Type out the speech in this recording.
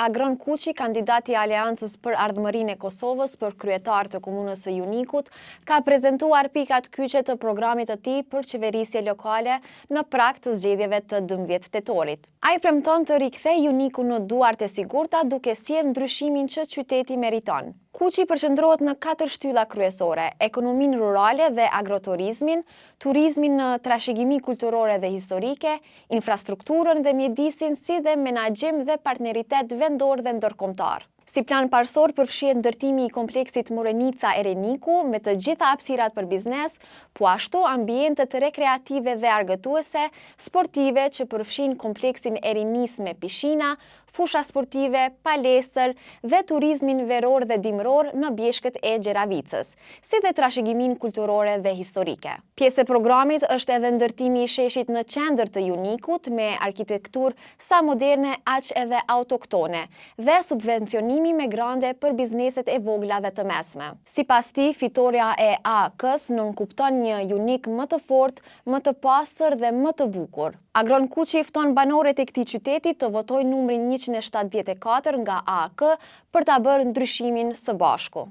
Agron Kuçi, kandidat i Aleancës për Ardhmërinë e Kosovës për kryetar të Komunës së Junikut, ka prezentuar pikat kyçe të programit të tij për qeverisje lokale në prag të zgjedhjeve të 12 tetorit. Ai premton të rikthejë Junikun në duart e sigurta duke sjellë ndryshimin që qyteti meriton. Kuçi përqendrohet në katër shtylla kryesore, ekonominë rurale dhe agroturizmin, turizmin në trashëgimi kulturore dhe historike, infrastrukturën dhe mjedisin si dhe menaxhim dhe partneritet vendor dhe ndërkombëtar. Si plan parësor përfshihet ndërtimi i kompleksit Morenica Ereniku me të gjitha hapësirat për biznes, po ashtu ambientet rekreative dhe argëtuese, sportive që përfshijnë kompleksin e rinisë me pishina, fusha sportive, palestër dhe turizmin veror dhe dimëror në bjeshkët e Gjeravicës, si dhe trashëgiminë kulturore dhe historike. Pjesë e programit është edhe ndërtimi i sheshit në qendër të Junikut me arkitekturë sa moderne aq edhe autoktone dhe subvencionimi me grante për bizneset e vogla dhe të mesme. Sipas tij, fitorja e AAK-së nënkupton një Junik më të fortë, më të pastër dhe më të bukur. Agron Kuçi fton banorët e këtij qyteti të votojnë numrin 174 nga AAK për ta bërë ndryshimin së bashku.